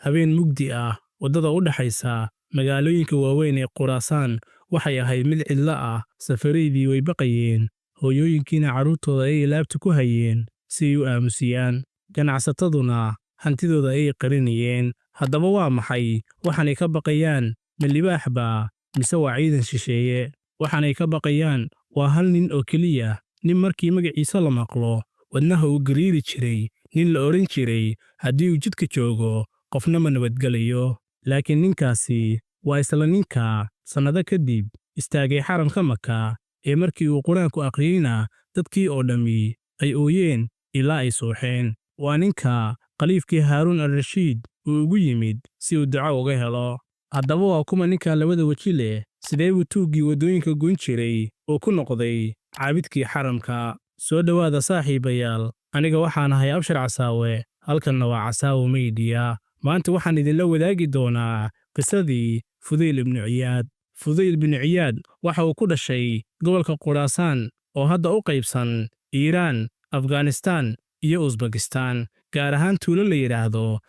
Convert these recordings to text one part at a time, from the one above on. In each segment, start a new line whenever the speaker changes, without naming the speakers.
Habeen mugdi ah, waddada u dhaxaysa magaalooyinka waaweyn ee Khuraasaan waxay ahayd mid cidlo ah. Safareydii way baqayeen, hooyooyinkiina carruurtooda ayay laabta ku hayeen si ay u aamusiyaan, ganacsataduna hantidooda ayay qarinayeen. Haddaba waa maxay waxaanay ka baqayaan? Ma libaax baa mise waa ciidan shisheeye? Waxaanay ka baqayaan waa hal nin oo keliya, nin markii magaciisa la maqlo wadnaha uu gariiri jiray, nin la odhan jiray haddii uu jidka joogo qofna ma nabadgelayo. Laakiin ninkaasi waa isla ninka sannado kadib istaagay xaramka Maka ee markii uu Qur-aanku akhriyeyna dadkii oo dhammi ay ooyeen ilaa ay suuxeen. Waa ninka khaliifkii Haaruun al-Rashiid uu ugu yimid si uu duco uga helo. Haddaba waa kuma ninka labada weji leh? Sidee buu tuuggii waddooyinka goyn jiray oo ku noqday caabidkii xaramka? Soo dhowaada saaxiibayaal, aniga waxaan ahay Abshir Casaawe, halkanna waa Casaawe Media. Maanta waxaan idinla wadaagi doonaa qisadii Fudayl ibnu Ciyaad. Fudayl ibnu Ciyaad waxa uu ku dhashay gobolka Khuraasaan oo hadda u qaybsan Iiraan, Afghanistan iyo Usbakistan, gaar ahaan tuulo la yidhaahdo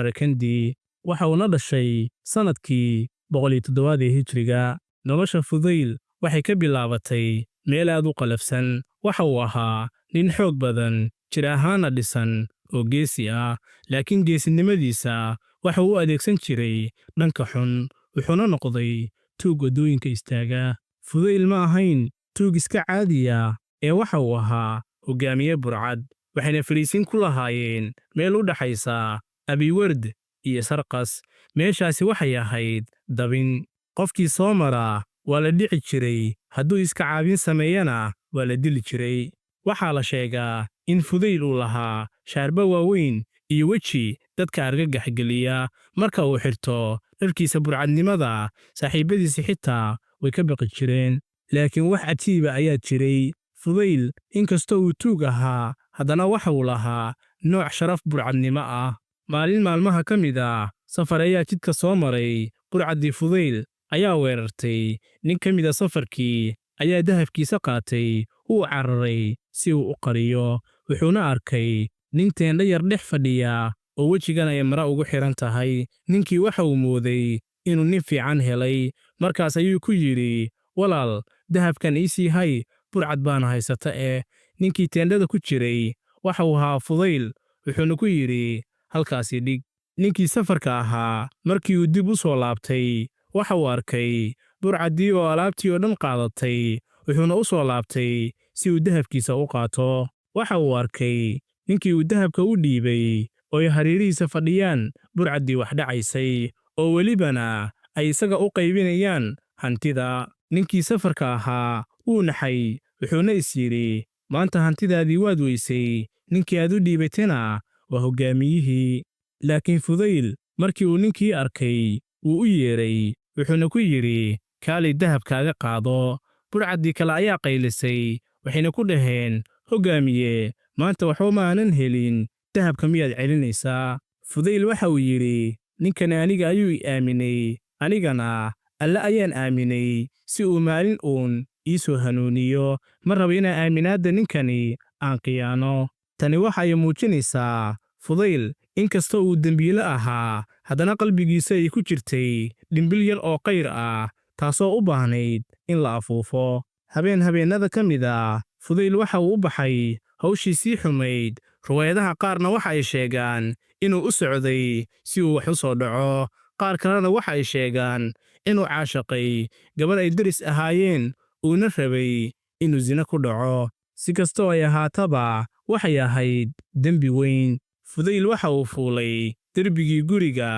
Samarkandi. Waxa uuna dhashay sannadkii 107aad ee Hijriga. Nolosha Fudayl waxay ka bilaabatay meel aad u qalafsan. Waxa uu ahaa nin xoog badan, jir ahaanna dhisan oo geesi ah, laakiin geesinimadiisa waxa uu u adeegsan jiray dhanka xun, wuxuuna noqday tuug waddooyinka istaaga. Fudayl ma ahayn tuug iska caadiya ee waxa uu ahaa hogaamiye burcad, waxayna fariisin ku lahaayeen meel u dhaxaysa Abiward iyo Sarqas. Meeshaasi waxay ahayd dabin. Qofkii soo mara waa la dhici jiray, hadduu iska caabin sameeyana waa la dili jiray. Waxaa la sheegaa in Fudayl uu lahaa shaarba waaweyn iyo weji dadka argagax geliya. Marka uu xirto dharkiisa burcadnimada, saaxiibadiisi xitaa way ka baqi jireen. Laakiin wax cajiiba ayaa jiray. Fudayl inkastoo uu tuug ahaa, haddana waxa uu lahaa nooc sharaf burcadnimo ah. Maalin maalmaha ka mid ah, safar ayaa jidka soo maray. Burcaddii Fudayl ayaa weerartay. Nin ka mid ah safarkii ayaa dahabkiisa qaatay, wuu cararay si uu u qariyo, wuxuuna arkay nin teendho yar dhex fadhiya oo wejigana ay mara ugu xidhan tahay. Ninkii waxa uu mooday inuu nin fiican helay. Markaas ayuu ku yidhi, "Walaal, dahabkan ii sii hay, burcad baana haysata eh." Ninkii teendhada ku jiray waxa uu ahaa Fudayl, wuxuuna ku yidhi, "Halkaasi dhig." Ninkii safarka ahaa markii uu dib u soo laabtay, waxa uu arkay burcaddii oo alaabtii oo dhan qaadatay, wuxuuna u soo laabtay si uu dahabkiisa u qaato. Waxa uu arkay ninkii uu dahabka u dhiibay oo ay hareerihiisa fadhiyaan burcaddii wax dhacaysay, oo welibana ay isaga u qaybinayaan hantida. Ninkii safarka ahaa wuu naxay, wuxuuna is yidhi, "Maanta hantidaadii waad weysay, ninkii aad u dhiibatayna waa hoggaamiyihii." Laakiin Fudayl markii uu ninkii arkay, wuu u yeedhay, wuxuuna ku yidhi, "Kaalay, dahabkaaga qaado." Burcaddii kale ayaa qaylisay, waxayna ku dhaheen, "Hoggaamiye, maanta waxba ma aanan helin, dahabka miyaad celinaysaa?" Fudayl waxa uu yidhi, "Ninkani aniga ayuu i aaminay, anigana Alle ayaan aaminay si uu maalin uun ii soo hanuuniyo. Ma rabo inaan aaminaadda ninkani aan khiyaano." Tani waxa ay muujinaysaa Fudayl inkastoo uu dembiile ahaa, haddana qalbigiisa ay ku jirtay dhimbil yar oo khayr ah, taasoo u baahnayd in la afuufo. Habeen habeennada ka mid ah, Fudayl waxa uu u baxay hawshii sii xumayd. Riwaayadaha qaarna waxa ay sheegaan inuu u socday si uu wax u soo dhaco, qaar kalena waxa ay sheegaan inuu caashaqay gabadh ay deris ahaayeen, uuna rabay inuu sino ku dhaco. Si kastoo ay ahaataba, waxay ahayd dembi weyn. Fudayl waxa uu fuulay derbigii guriga.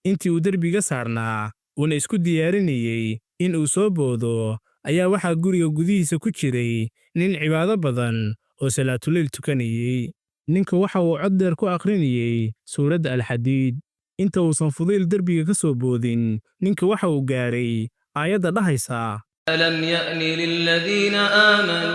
Intii uu derbiga saarnaa uuna isku diyaarinayey in uu soo boodo, ayaa waxaa guriga gudihiisa ku jiray nin cibaado badan oo salaatuleyl tukanayey. Ninku waxa uu cod dheer ku akhrinayey suuradda Alxadiid. Inta uusan Fudayl derbiga ka soo boodin, ninka waxa uu gaaray aayadda dhahaysa:
ألم يأن للذين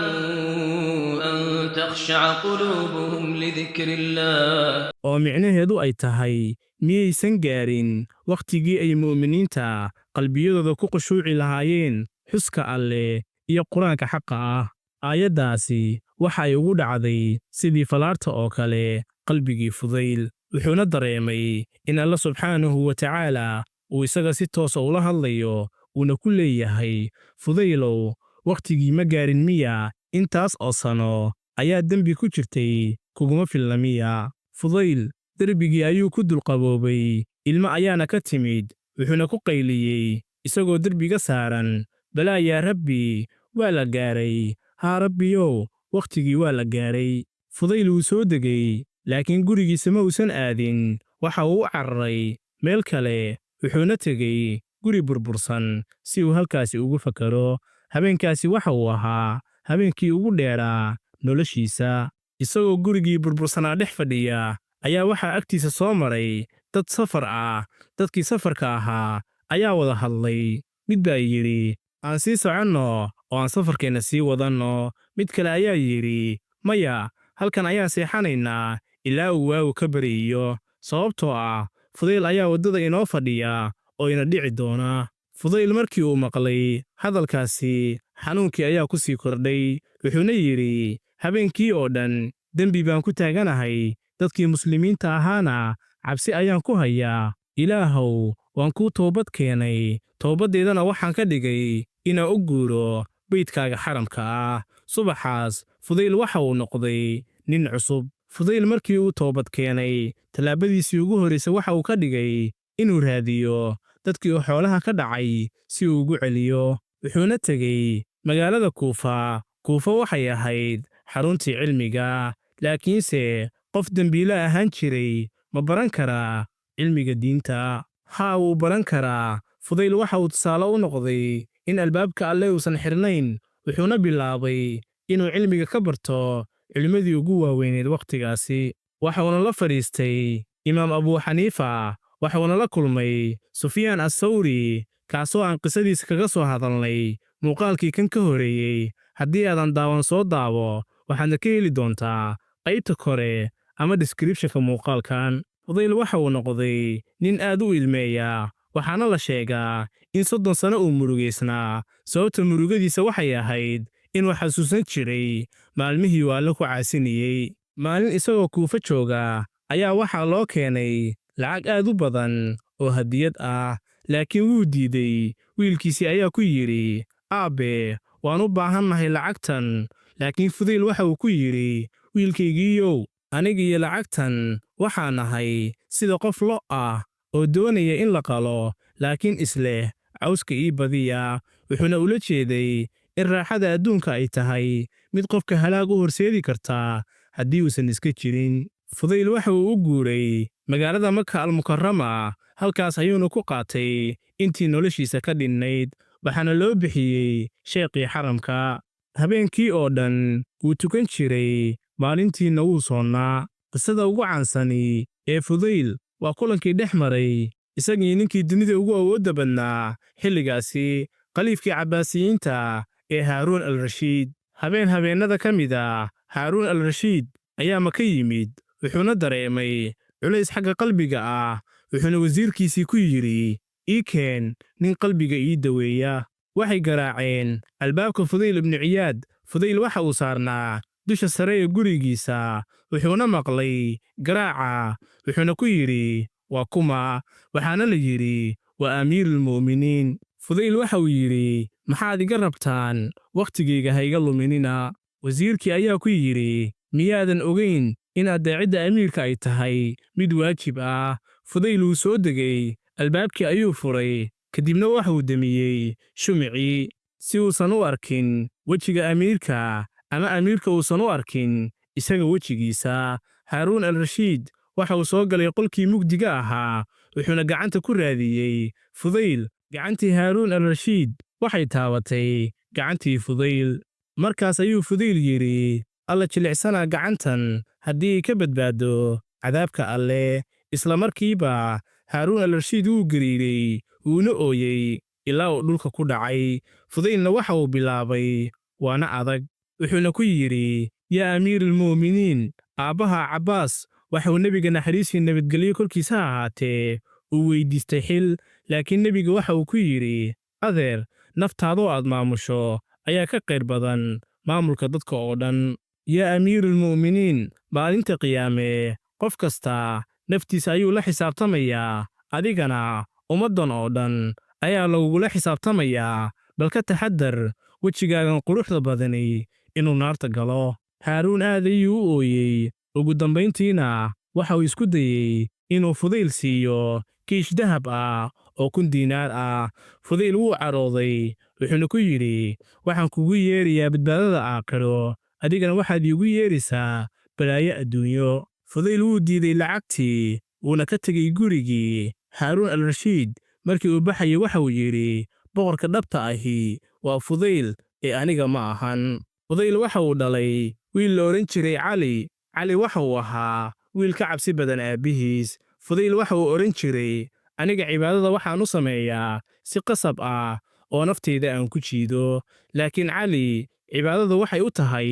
آمنوا أن تخشع قلوبهم لذكر الله
oo micnaheedu ay tahay, miyaysan gaarin wakhtigii ay mu'miniinta qalbiyadooda ku khushuuci lahaayeen xuska Alleh iyo Qur-aanka xaqa ah? Aayaddaasi waxa ay ugu dhacday sidii falaarta oo kale qalbigii Fudayl. Wuxuuna dareemay in Alla subxaanahu wa tacaala uu isaga si toosa ula hadlayo, uuna ku leeyahay: "Fudaylow, wakhtigii ma gaarin miya? Intaas oo sano ayaa dembi ku jirtay, kuguma filna miya?" Fudayl derbigii ayuu ku dulqaboobay, ilmo ayaana ka timid, wuxuuna ku qayliyey isagoo derbiga saaran: "Balaa yaa Rabbi, waa la gaaray. Haa Rabbiyow, wakhtigii waa la gaaray." Fudayl wuu soo degay, laakiin gurigiisa ma uusan aadin. Waxa uu u cararay meel kale, wuxuuna tegey guri burbursan si uu halkaasi ugu fakaro. Habeenkaasi waxa uu ahaa habeenkii ugu dheeraa noloshiisa. Isagoo gurigii burbursanaa dhex fadhiya ayaa waxaa agtiisa soo maray dad safar ah. Dadkii safarka ahaa ayaa wada hadlay. Mid baa yidhi: "Aan sii soconno oo aan safarkeenna sii wadanno." Mid kale ayaa yidhi: "Maya, halkan ayaan seexanaynaa ilaa uu waagu ka baryiyo, sababtoo ah Fudayl ayaa waddada inoo fadhiya oo ina dhici doona." Fudayl markii uu maqlay hadalkaasi, xanuunkii ayaa ku sii kordhay, wuxuuna yidhi: "Habeenkii oo dhan dembi baan ku taaganahay, dadkii muslimiinta ahaana cabsi ayaan ku hayaa. Ilaahow, waan kuu toobad keenay, toobaddeedana waxaan ka dhigay inaan u guuro beydkaaga xaramka ah." Subaxaas Fudayl waxa uu noqday nin cusub. Fudayl markii uu toobad keenay, tallaabadiisii ugu horraysay waxa uu ka dhigay inuu raadiyo dadkii uu xoolaha ka dhacay si uu ugu celiyo. Wuxuuna tegey magaalada Kuufa. Kuufa waxay ahayd xaruntii cilmiga, laakiinse qof dembiile ahaan jiray ma baran karaa cilmiga diinta? Haa, wuu baran karaa. Fudayl waxa uu tusaale u noqday in albaabka Alle uusan xirnayn, wuxuuna bilaabay inuu cilmiga ka barto culimmadii ugu waaweyneed wakhtigaasi. Waxuuna la fadhiistay Imaam Abuu Xaniifa, waxuuna la kulmay Sufyaan Assawri, kaasoo aan qisadiisa kaga soo hadalnay muuqaalkii kan ka horreeyey. Haddii aadan daawan, soo daawo, waxaadna ka heli doontaa qaybta kore ama descriptionka muuqaalkan. Fudayl waxa uu noqday nin aad u ilmeeya, waxaana la sheegaa in 30 sano uu murugaysnaa. Sababta murugadiisa waxay ahayd inuu xasuusan jiray maalmihii uu Alle ku caasinayey. Maalin isagoo Kuufa jooga ayaa waxaa loo keenay lacag aad u badan oo hadiyad ah, laakiin wuu diiday. Wiilkiisii ayaa ku yidhi: "Aabbe, waan u baahannahay lacagtan." Laakiin Fudayl waxa uu ku yidhi: "Wiilkaygiiyow, aniga iyo lacagtan waxaa nahay sida qof lo' ah oo doonaya in la qalo, laakiin isleh cawska ii badiya." Wuxuuna ula jeeday in raaxada adduunka ay tahay mid qofka halaag u horseedi kartaa haddii uusan iska jirin. Fudayl waxa uu u guuray magaalada Maka Almukarama, halkaas ayuuna ku qaatay intii noloshiisa ka dhinnayd, waxaana loo bixiyey sheekhii xaramka. Habeenkii oo dhan wuu tukan jiray, maalintiina wuu soonnaa. Qisada ugu caansani ee Fudayl waa kulankii dhex maray isagii ninkii dunida ugu awoodda badnaa xilligaasi, khaliifkii Cabbaasiyiinta ee Haaruun al-Rashiid. Habeen habeennada ka mid ah, Haaruun al-Rashiid ayaa Maka yimid, wuxuuna dareemay culays xagga qalbiga ah, wuxuuna wasiirkiisii ku yidhi: "Ii keen nin qalbiga ii daweeya." Waxay garaaceen albaabka Fudayl ibnu Ciyaad. Fudayl waxa uu saarnaa dusha sare ee gurigiisa, wuxuuna maqlay garaaca, wuxuuna ku yidhi: "Waa kuma?" Waxaana la yidhi: "Waa amiirulmu'miniin." Fudayl waxa uu yidhi: "Maxaad iga rabtaan? Wakhtigayga ha iga luminina." Wasiirkii ayaa ku yidhi: "Miyaadan ogayn in addeecidda amiirka ay tahay mid waajib ah?" Fudayl wuu soo degay, albaabkii ayuu furay, kadibna waxa uu demiyey shumicii si uusan u arkin wejiga amiirka ama amiirka uusan u arkin isaga wejigiisa. Haaruun al-Rashiid waxa uu soo galay qolkii mugdiga ahaa, wuxuuna gacanta ku raadiyey Fudayl. Gacantii Haaruun al-Rashiid waxay taabatay gacantii Fudayl. Markaas ayuu Fudayl yidhi: "Alla jilicsanaa gacantan haddii ay ka badbaaddo cadaabka Alle." Isla markiiba Haaruun al-Rashiid wuu gariiray, wuuna ooyey ilaa uu dhulka ku dhacay. Fudaylna waxa uu bilaabay waana adag, wuxuuna ku yidhi: "Yaa amiirulmu'miniin, aabbaha Cabbaas waxuu nebiga naxariisii nabadgelyo korkiisa ha ahaatee uu weydiistay xil, laakiin nebiga waxa uu ku yidhi: 'Adeer, naftaadoo aad maamusho ayaa ka qayr badan maamulka dadka oo dhan.' Yaa amiirulmu'miniin, maalinta qiyaame qof kasta Naftiisa ayuu la xisaabtamayaa, adigana ummaddan oo dhan ayaa lagugula xisaabtamayaa. Bal ka taxaddar wejigaagan quruxda badani inuu naarta galo. Haaruun aad ayuu u ooyey. Ugu dambayntiina waxa uu isku dayey inuu Fudayl siiyo kiish dahab ah oo 1000 diinaar ah. Fudayl wuu carooday, wuxuuna ku yidhi: "Waxaan kugu yeerayaa badbaadada aakhiro, adigana waxaad iigu yeeraysaa balaayo adduunyo." Fudayl wuu diiday lacagtii, wuuna ka tegey gurigii Haaruun al-Rashiid. Markii uu baxayay waxa uu yidhi: "Boqorka dhabta ahi waa Fudayl ee aniga ma ahan." Fudayl waxa uu dhalay wiil la odhan jiray Cali. Cali waxa uu ahaa wiil ka cabsi badan aabbihiis. Fudayl waxa uu odhan jiray: "Aniga cibaadada waxaan u sameeyaa si qasab ah oo naftayda aan ku jiido, laakiin Cali cibaadadu waxay u tahay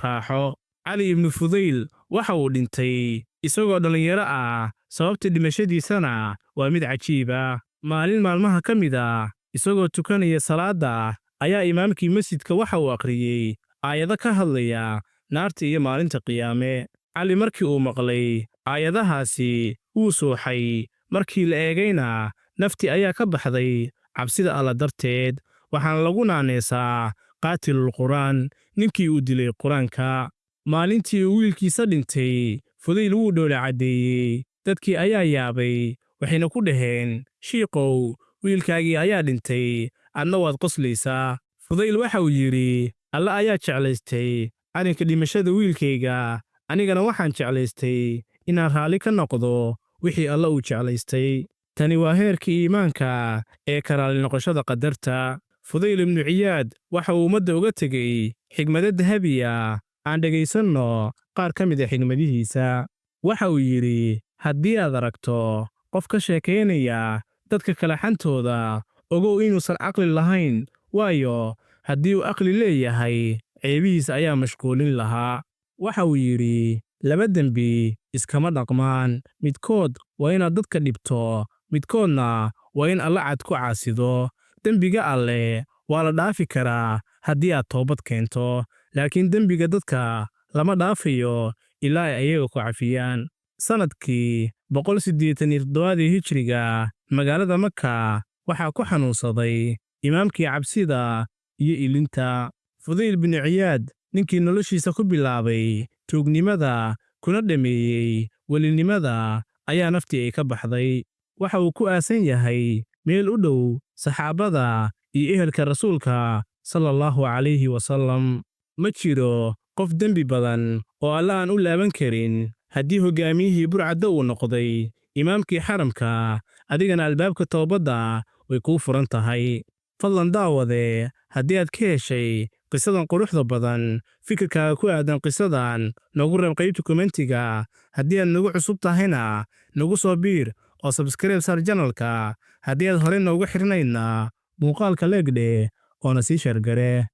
raaxo." Cali ibnu Fudayl waxa uu dhintay isagoo dhallinyaro ah. Sababta dhimashadiisana waa mid cajiib ah. Maalin maalmaha ka mid ah, isagoo tukanaya salaadda, ayaa imaamkii masjidka waxa uu akhriyey aayado ka hadlaya naarta iyo maalinta qiyaame. Cali markii uu maqlay aayadahaasi wuu suuxay. Markii la eegayna naftii ayaa ka baxday cabsida Alla darteed. Waxaana lagu naaneesaa qaatilul Qur'aan, ninkii uu dilay Qur-aanka. Maalintii uu wiilkiisa dhintay, Fudayl wuu dhoola caddeeyey. Dadkii ayaa yaabay, waxayna ku dhaheen: "Shiiqow, wiilkaagii ayaa dhintay, adna waad qoslaysaa." Fudayl waxa uu yidhi: "Alle ayaa jeclaystay arrinka dhimashada wiilkayga, anigana waxaan jeclaystay inaan raalli ka noqdo wixii Alle uu jeclaystay." Tani waa heerka iimaanka ee ka raalli noqoshada qadarta. Fudayl ibnu Ciyaad waxa uu ummadda uga tegey xigmado dahabi ah. Aan dhegaysanno qaar ka mid ah xigmadihiisa. Waxa uu yidhi: "Haddii aad aragto qof ka sheekaynaya dadka kale xantooda, ogow inuusan caqli lahayn, waayo haddii uu aqli leeyahay, ceebihiisa ayaa mashquulin lahaa." Waxa uu yidhi: "Laba dembi iskama dhaqmaan. Midkood waa inaad dadka dhibto, midkoodna waa in Alle cad ku caasido. Dembiga Alle waa la dhaafi karaa haddii aad toobad keento, laakiin dembiga dadka lama dhaafayo ilaa ay ayaga ku cafiyaan." Sannadkii 187-dii Hijriga, magaalada Maka waxaa ku xanuunsaday imaamkii cabsida iyo ilinta, Fudayl binu Ciyaad, ninkii noloshiisa ku bilaabay tuugnimada kuna dhammeeyey welinimada, ayaa naftii ay ka baxday. Waxa uu ku aasan yahay meel u dhow saxaabada iyo ehelka Rasuulka, sala Allahu calayhi wasalam. Ma jiro qof dembi badan oo Alle aan u laaban karin. Haddii hoggaamiyihii burcadda uu noqday imaamkii xaramka, adigana albaabka toobadda way kuu furan tahay. Fadlan daawade, haddii aad ka heshay qisadan quruxda badan, fikirkaaga ku aadan qisadan noogu reeb qaybta comment-iga. Haddii aad nagu cusub tahayna, nagu soo biir oo subscribe saar channel-ka. Haddii aad horey noogu xirnaydna, muuqaalka like dheh oona sii share garee.